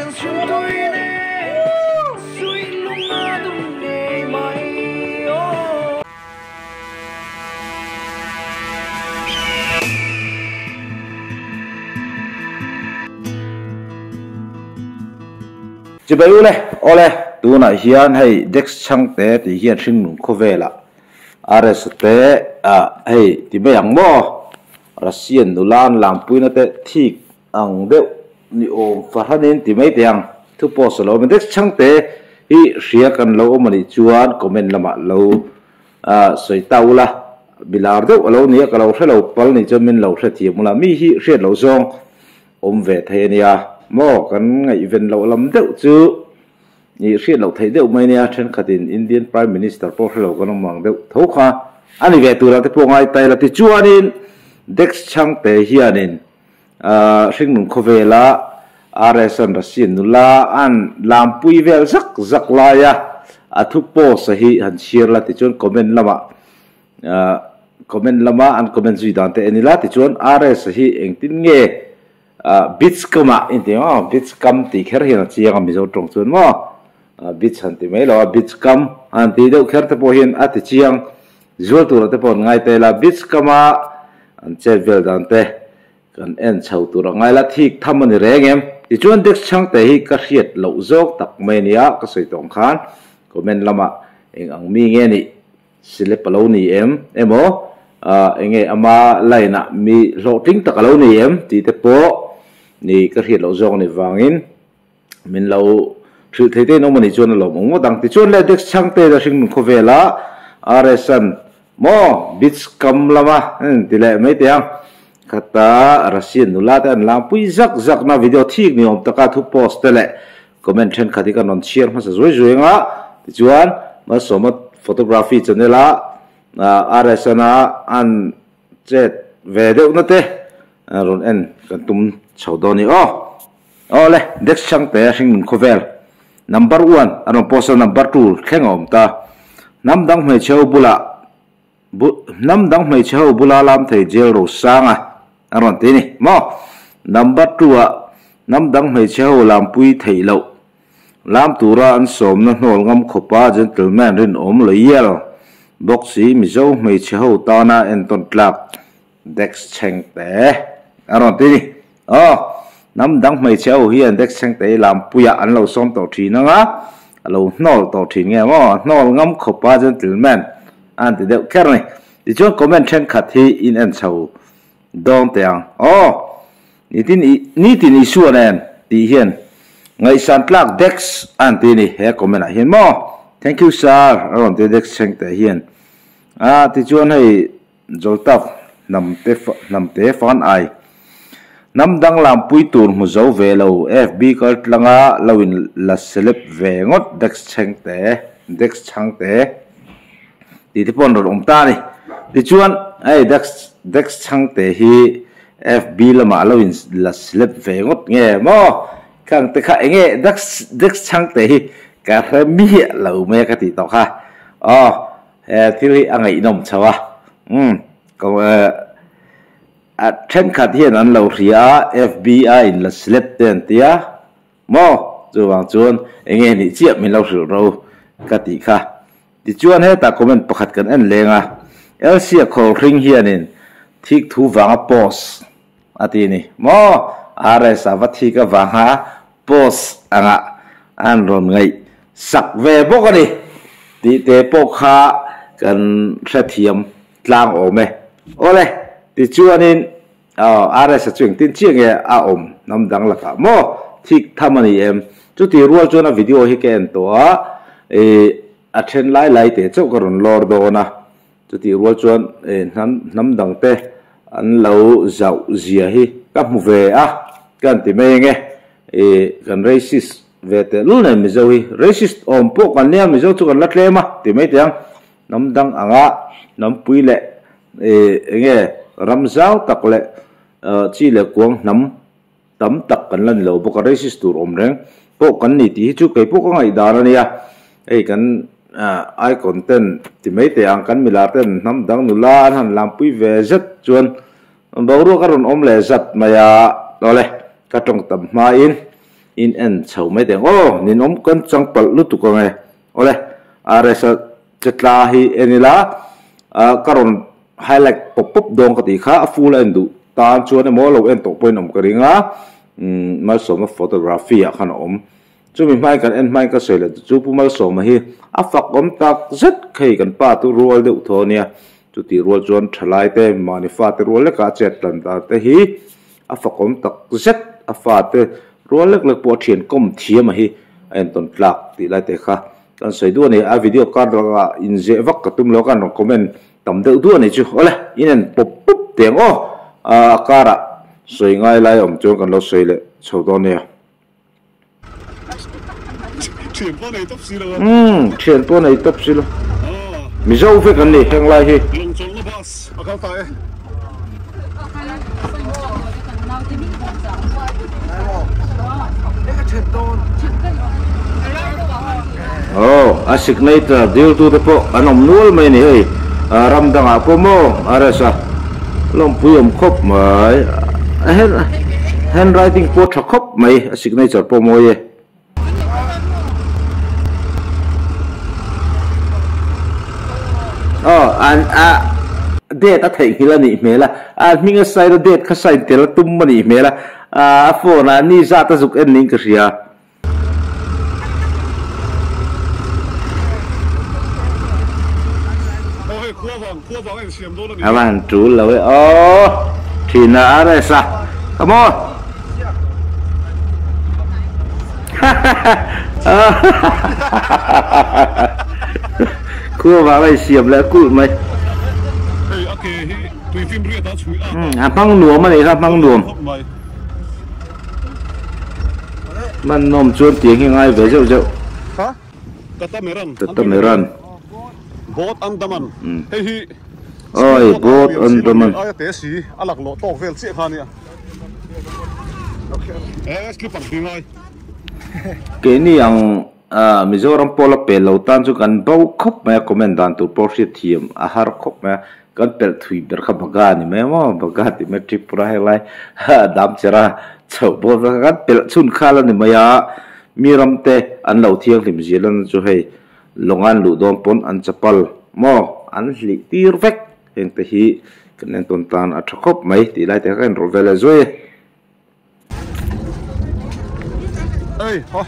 Chibai u le, awle, tunah hian hei Dex Chhangte tih hian hringnun khawvelah RS te ah hei ti mai ang maw? Russian nula an lampuina te thik ang deuh ni awm fahranin ti mai teh ang. Thu post a lo awm a, Dex Chhangte hi hria kan lo awm a nih chuan comment lamah lo sawi ta ula, bilar deuh a lo ni a, ka lo hre lo pal nih chuan min lo hrethiam ula, mi hi hriat loh zawng Awm ve thei a nia maw? Kan ngaihven loh lam deuh chu i hriat loh theih deuh mai nia, thenkhatin Indian Prime Minister pawh hre lo kan awm ang deuh tho kha a ni ve turah te pawh ngai ta ila. Tichuanin Dex Chhangte hianin hringnun khawvela RS-an Russian nula an lampui vel zak zak laia a thu post-a hi han chhiar la tichuan comment lamah Comment lama an comment zui dan te en ila tichuan RS hi engtin nge bits kam-ah in ti maw bits kam tih kher hian a chiang a Mizo tawng chuan maw bits han ti mai lo a bits kam han tih deuh kher te pawh hian a ti chiang zual turah te pawh an ngai ta ila bits kama an chet vel dan te kan en chho tur a ngai la thik tham a ni reng em tichuan Dex Chhangte hi ka hriat loh zawk tak mai a nia ka sawi tawng khan comment lamah eng ang mi nge nih Silep a lo ni em? Emaw, enge ama line ah mi hlawhtling tak a lo ni em? Tih te pawh ni ka hriat loh zawk a ni vangin min lo hrilh thei te in awm a nih chuan a lawm awm ngawt ang. Tichuan le Dex Chhangte a hringnun khawvel a RS-an maw beach kam lama ti leh mai teh ang. Khata Russian nula te an langpui zak zak na video thik ni awm taka thu post te leh Comment thenkhat hi ka rawn chhiar hmasa zuai zuai anga tichuan Malsawma photography channel a RSN a an chet ve deuh na te rawn en kan tum chho dawn a ni aw. Aw le Dex Chhangte hringnun khawvel number one a rawn post a number two thleng a awm ta. Hnam dang hmeichhe ho bulah Hnam dang hmeichhe ho bula lam thei jail ro sang a a rawn ti a ni maw? Number two ah hnam dang hmeichhe ho lampui theih loh lam tura an sawmna hnawl ngam khawpa gentleman rinawm loyal bawk si Mizo hmeichhe ho tana entawn tlak Dex Chhengte a rawn ti a ni. Aw, hnam dang hmeichhe ho hian Dex Chhengte hi lampuiah an lo sawm tawh thin ang a, a lo hnawl tawh thin nge maw? Hnawl ngam khawpa gentleman a an ti deuh kher a ni. Tichuan comment thenkhat hi in en chho dawn teh ang. Aw, nitin i nitin Isua nen tih hian ngaihsan tlak Dex a an ti a ni he comment ah hian maw? Thank you sir a rawn ti a Dex Chhengte hian. A tichuan hei Joltaf hnam te hnam te fan ai. Hnam danglam pui tur hmu zo ve lo FB kal tlanga lo in la celeb ve ngawt Dex chheng te Dex chhang te tih te pawh an rawn awm ta a ni. Tichuan hei Dex Dex chhang te hi FB lamah lo in la celeb ve ngawt nge maw khang te kha enge Dex Dex chhang te hi ka hre miah lo mai a ka tih tawh kha aw. He thil hi a ngaihnawm chho a, umm ko eh a thenkhat hian an lo hria a, FBI in la slap te an tia maw? Chuvang chuan enge nih chiah min lo hrilh ro ka tih kha. Tichuan hetah comment pakhat kan en leng a, Elsia Khawlhring hianin thik thu vanga post a ti ni maw? RS a va thik avanga post angah an rawn ngaih sak ve bawk a ni tih te pawh kha kan hrethiam tlang awm e. Awle, tichuanin RS-a chu engtin chiah nge a awm hnam dang lakah maw thik tham a ni em? Chuti rual chuan a video hi ka en tawh a, ih a then lai lai te chauh ka rawn lawr dawn a, chutih rual chuan hnam hnam dang te an lo zauh zia hi ka hmu ve a, ka han ti mai enge ih kan racist Ve teh lul nen Mizo hi racist awm pawh kan nia, Mizo chu kan la tlem a ti mai teh ang. Hnam dang anga hnam pui leh eng nge ram zau tak leh chi leh kuang hnam tam tak kan la ni lo bawk a, racist tur awm reng pawh kan ni tih hi chu kei pawh ka ngaihdan a nia. Hei kan icon ten ti mai teh ang, kan milar ten hnam dang nula an han lampui ve zet chuan boruak a rawn awm leh zat mai a, awle ka tawng tam hmain. In en chho mai teh ang aw, ninawm kan chang palh lutuk ang e. Awle, RS-a che tla hi en ila, ka rawn highlight pawp pawp dawn ka tih kha, a full a en duh tan chuan emaw lo en tawh pawhin awm ka ring a, Malsawma photography ah khan a awm. Chumi hmain kan en hmain ka sawi leh chu Pu Malsawma hi a fak awm tak zet khei kan pa chu rual deuh thaw a nia. Chutih rual chuan thalai te, mahni fate rual lekah a chet tlan dan te hi a fak awm tak zet. A fate rual lek lek pawh a thian kawm thiam a hi a entawn tlak tih lai te kha kan sawi duh a ni. A video card lakah inzeh vak ka tum lo a, kan rawn comment tam deuh duh a ni chu. Awle, in en pawp pawp teh ang aw. A karah sawi ngai lai awm chuan kan lo sawi leh chho dawn nia. Thian pawh nei tawp si lo a. Umm, thian pawh nei tawp si lo. Mizo vek an ni heng lai hi. Lawngchawlhna bus a kal ta e. Aw, a signature diltu te pawh an awm nual mai a ni hei. Ram dangah pawh maw RS a lawmpui awm khawp mai. Handwriting pawh tha khawp mai, a signature pawh mawi e. Aw, an a date a theihnghilh a nih hmel a, a hming a sign a date kha sign tel a tum a nih hmel a, a phone ah ni zat a zuk en niin ka hria. A va han tul lo e aw thin a RS a come on Khua vang a insiam leh kulh mai. A hmang nuam a nih kha hmang nuam. Hman nawm chuan tiang hi ngai ve zeuh zeuh. Tatameran. Tatameran. Boat Andaman. Hei hi Oi, Boat Andaman. Aia te si a lak lawh tawk vel chiah kha nia. Eh, slipper hi ngai. Keini ang Mizoram pawla pel lo tan chu kan bo khawp mai a, comment dan tur pawh hriat thiam a har khawp mai a, kan pelh thui ber kha Baga a ni mai maw, Baga tih mai Tripura helai Damchera chhoh bawr vel kha kan pelh chhun khal a ni mai a, mi ram te an lo thianghlim zia lan chu hei lawng an luh dawn pawn an chapal maw an hlih tir vek heng te hi kan entawn tan a tha khawp mai tih lai te kha ka inrawlh ve leh zuai e. Ei ha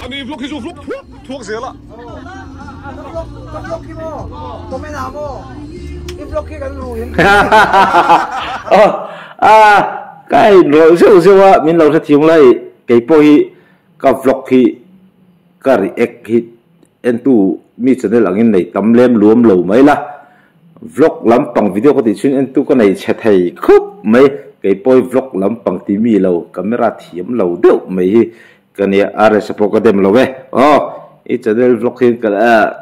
Ani vlog hi chu vlog thuak thuak zel a. Ka vlog hi maw comment ah maw i vlog hi kan ru in. Aw a ka inrawlh zeuh zeuh a min lo hrethiam lai keipawh hi ka vlog hi ka react hi entu mi channel angin nei tam lem luam lo mai la. Vlog lampang video ka tih chhun entu ka nei chhe thei khup mai, keipawh hi vlog lampang ti mi lo, camera thiam lo deuh mai hi ka nia, RS a pawh ka dem lo e, aw i channel vlog hi ka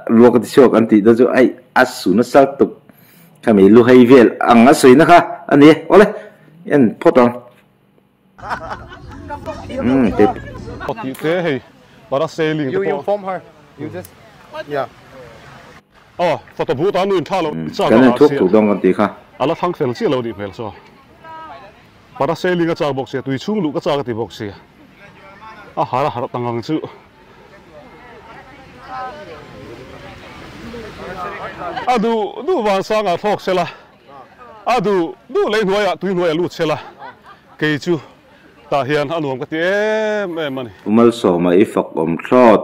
lua ka ti chhuak an tih dawn chu ai a su nasa tuk khami lu hei vel ang a sawi na kha a ni e, awle en phawt ang. Umm tep. Tih te hei parasailing te pawh. Aw photo booth a nuin tha lo chak a thuak thuk dawng kan tih kha. A la thlang fel chiah lo nih hmel saw. Parasailing a chak bawk sia tui chhung luh ka chak a ti bawk sia. A har a harh ta ngang chu. A duh duh vansangah thlawk sela. A duh duh lei hnuaiah tui hnuaiah lut sela kei chu tah hian a nuam ka ti em em a ni. Pu Malsawma i fak awm thlawt.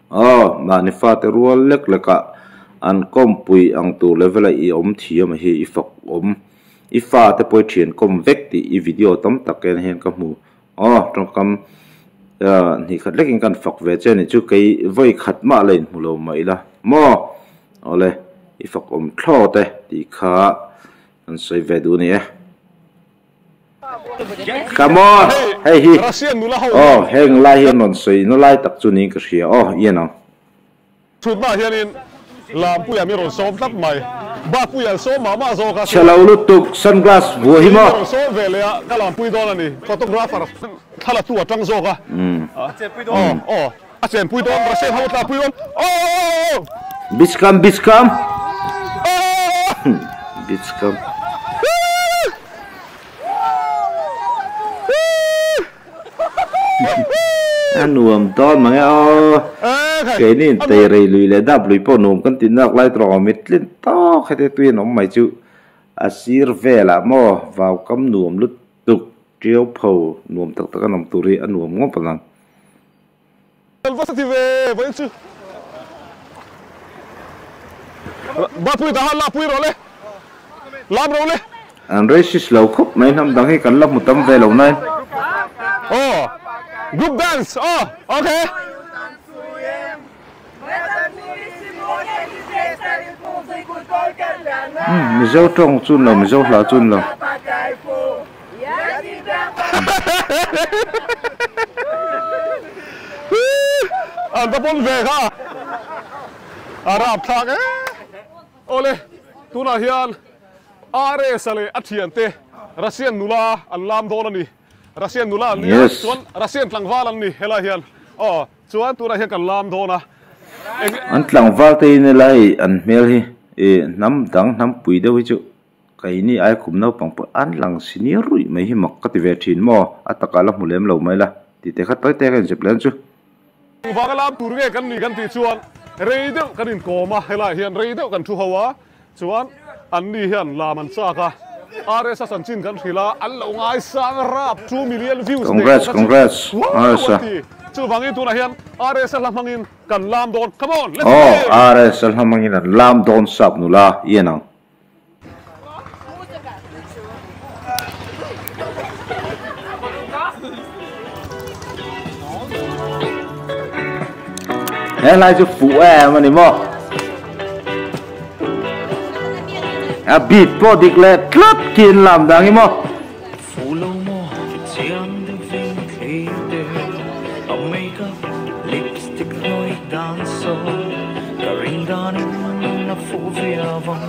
Aw, mahni fate rual lek lekah an kawmpui ang tur level a i awm thiam a hi i fak awm. I fate pawh i thian kawm vek tih i video tam tak en hian ka hmu. Aw, tawngkam hnih khat lekin kan fak ve che a nih chu kei vawi khat mah la inhmu lo mah ila maw? Awle, i fak awm thlawt e tih kha kan sawi ve duh a ni e. Come on! Hei hi, aw heng lai hi an rawn sawi na lai tak chu niin ka hria aw, i en ang. Chhutna hianin Lampuia mi rawn sawm tlat mai. Bakpuia an sawm mah mah zawk a. Chhe lo lutuk, sunglass vuah hi maw? Mi rawn sawm ve leh a, ka Lampui dawn a ni. Photographer thla la tu a tang zawk a. Aw, aw, a chenpui dawn, Russian ho tlahpui dawn. Aw! Beach come, beach come. Beach come. A nuam dawn mange aw. Keini in tei rei lui leh dap lui pawh nuam kan tih nak lai tawh ang mit tlin tawk heti tui an awm mai chu a sir velah maw vau kam nuam lutuk tiau pho nuam tak tak an awm tur hi a nuam ngawt ang. Va ti ve vawiin chu Bapui dah han lapui rawh le lam ro le. An racist lo khawp mai hnam dang hi kan la hmu tam ve lo nai. Aw group dance aw okay. Umm Mizo tawng chun lo Mizo hla chun lo. An va pawn ve kha a rapthlak e. Awle tunah hian RS-a leh a thiante Russian nula an lam dawn a ni. Russian nula an ni a, chuan Russian tlangval an ni helai hian. Aw chuan tunah hian kan lam dawn a. Eng. An tlangval te in helai an hmel hi hnam dang hnam pui deuh hi chu Keini ai kum naupang pawh an lang si ni ruih mai hi mak ka ti ve thin maw? A takah la hmu lem lo mai la tih te kha tawi tek a inzep lem chu. Vanga lam tur nge kan ni kan tih chuan rei deuh kan inkawm a, helaiah hian rei deuh kan thu ho a, chuan anni hian lam an chak a, RS a chanchin kan hrilh a, an lo ngaisang rap 2 million views nei Congrats tawh kha chu congrats wow RS a. an ti. Chuvangin tunah hian RS a hla hmangin kan lam dawn, come on let's Aw play! RS a hla hmangin an lam dawn sap nula i en ang. He hlai chu fuh em a ni maw? A beat pawh dik leh tlat khi an lam dang hi maw?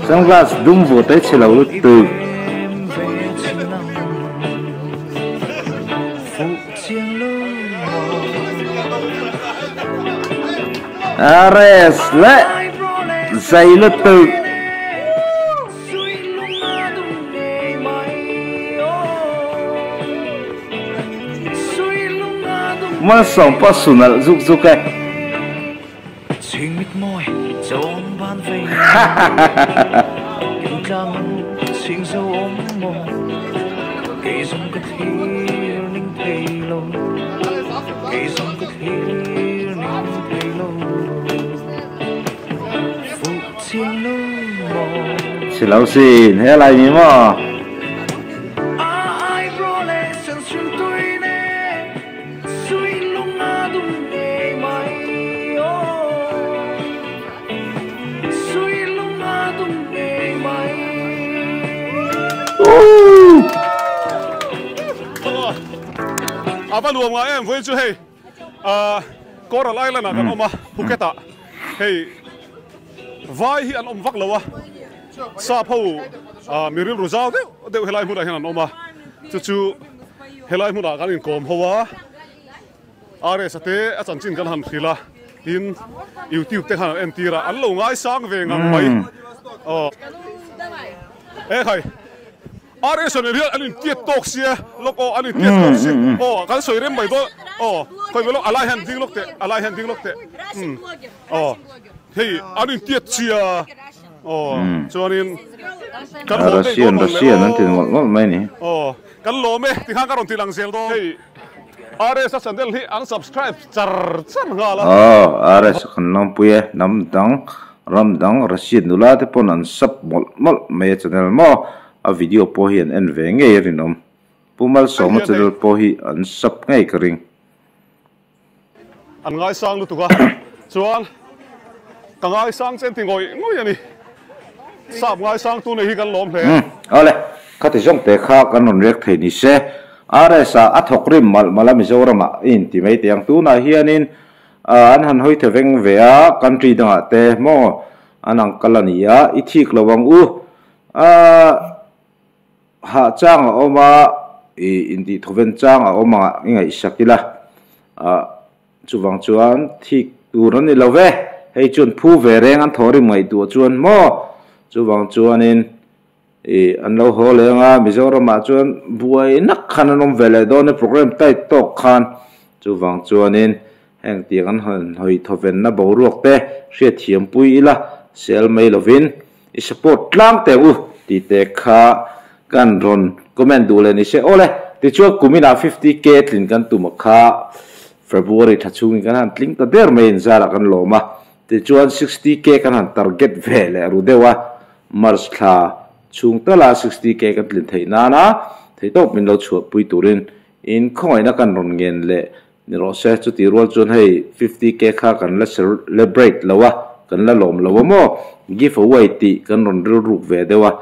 Sunglass dum vut a chhe lo lutuk. A rest leh zai lutuk. Malsawm pawh a su nalh zuk zuk e. Si lo sin, he lai mi maw? A va nuam ngai em vawiin chu hei Coral Island ah kan awm a Phuket ah hei vai hi an awm vak lo a sap ho mi rilru zau deuh deuh helai hmunah hian an awm a chu chu helai hmunah kan inkawm ho a RS a te a chanchin kan han hrilh a tin YouTube te khan an entir a an lo ngaisang ve ngang mai aw ekhai. RS nen hian an intiat tawk sia lawk aw an intiat tawk sia aw kan sawi rem mai dawn aw khawi mai lawk a lai hian ding lawk teh a lai hian ding lawk teh umm aw hei an intiat chia aw chuanin kan haw daih dawn ang le aw aw kan lawm e tikhan ka rawn ti lang zel dawn hei RS a channel hi an subscribe char char nghal a. Aw RS a kan lawmpui e hnam dang Ram dang Russian nula te pawn an sub mawlh mawlh mai a channel maw? A video pawh hi an en ve ngei a rinawm. Pu Malsawma channel pawh hi an sub ngei ka ring. An ngaisang lutuk a, chuan ka ngaisang chen ti ngawih ngawih a ni. Sap ngaisang tu nei hi kan lawm hle. Umm awle, khati zawng te kha kan rawn riak thei ni se. RS ah a thawk rim malh malh a Mizoram ah i inti mai teh ang. Tunah hianin An han hawi tha veng ve a, country dangah te maw an ang kal a ni a, i thik lo ang u. A hah chang a awm a, i intih thawven chang a awm ang ah i ngaihsak ila. A chuvang chuan thik tur a ni lo ve, hei chuan phu ve reng an thawhrim ngaihtuah chuan maw chuvang chuanin i an lo haw leng a, Mizoramah chuan buai nak khan an awm ve leh dawn e, program tight tawk khan. Chuvang chuanin heng tiang an han hawi thawvenna boruak te hriatthiam pui ila sel mai lovin i support tlang teh u tih te kha kan rawn comment duh leh ni se. Awle, tichuan kuminah 50K tlin kan tum a kha February tha chhungin kan han tling ta der mai inzarah kan lawm a, tichuan 60K kan han target ve leh ru deuh a, March thla chhung tala 60K kan tlin theih nana theihtawp min lo chhuahpui turin in khawngaihna kan rawn ngen leh Ni rawh se, chutih rual chuan hei 50K kha kan la celebrate lo a, kan la lawm lo a maw? Give away tih kan rawn rilruk ve deuh a,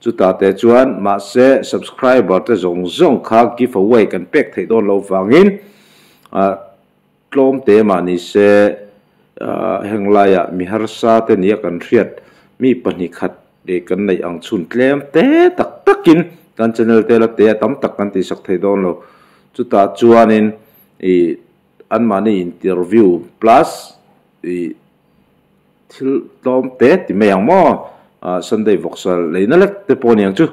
chutah te chuan mahse subscriber te zawng zawng kha give away kan pek theih dawn loh vangin tlawm te mah ni se heng laiah mi harsa te nia kan hriat mi 2 khat kan neih ang chhun tlem te tak takin kan channel te la te a tam tak kan tihsak thei dawn lo. Chutah chuanin ih anmahni interview plus ih thil tlawm te ti mai ang maw ah Sunday vawksa leina lek te pawh a ni ang chu.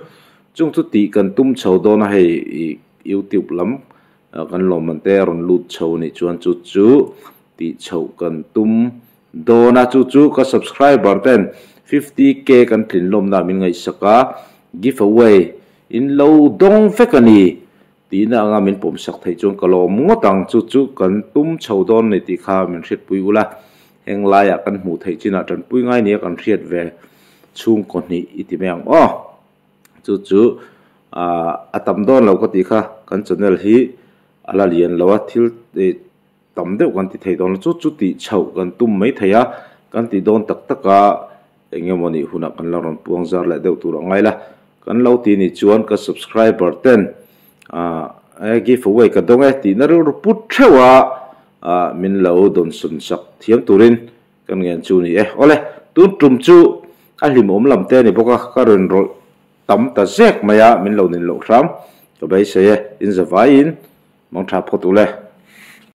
Chung chu tih kan tum chho dawn a hei ih youtube lam kan lawmman te a rawn lut chho a nih chuan chu chu tih chhoh kan tum dawn a. Chu chu ka subscriber ten 50K kan tlin lawmna min ngaihsak a give away in lo dawng vek a ni. Tihna anga min pawmsak theih chuan ka lawm ngawt ang, chu chu kan tum chho dawn ni tih kha min hriatpui ula, heng laiah kan hmuh theih chinah tanpui ngai nia kan hriat ve chhungkaw hnih i ti mai ang aw. Chu chu a tam dawn lo ka tih kha kan channel hi a la lian lo a, thil tam deuh kan ti thei dawn lo, chu chu tih chhoh kan tum mai thei a, kan ti dawn tak tak a, eng emaw nih hunah kan la rawn puang zar leh deuh tur a ngai la, kan lo ti nih chuan ka subscriber ten ah give away ka dawng e tihna rilru put theuh a, ah min lo dawn sawn sak thiam turin kan ngen chu ni e. Awle, tun tum chu a hlimawm lam te a ni bawk a, ka rawn rawlh tam ta zek mai a, min lo nin loh hram ka beisei e, in zavaiin mangtha phawt ule.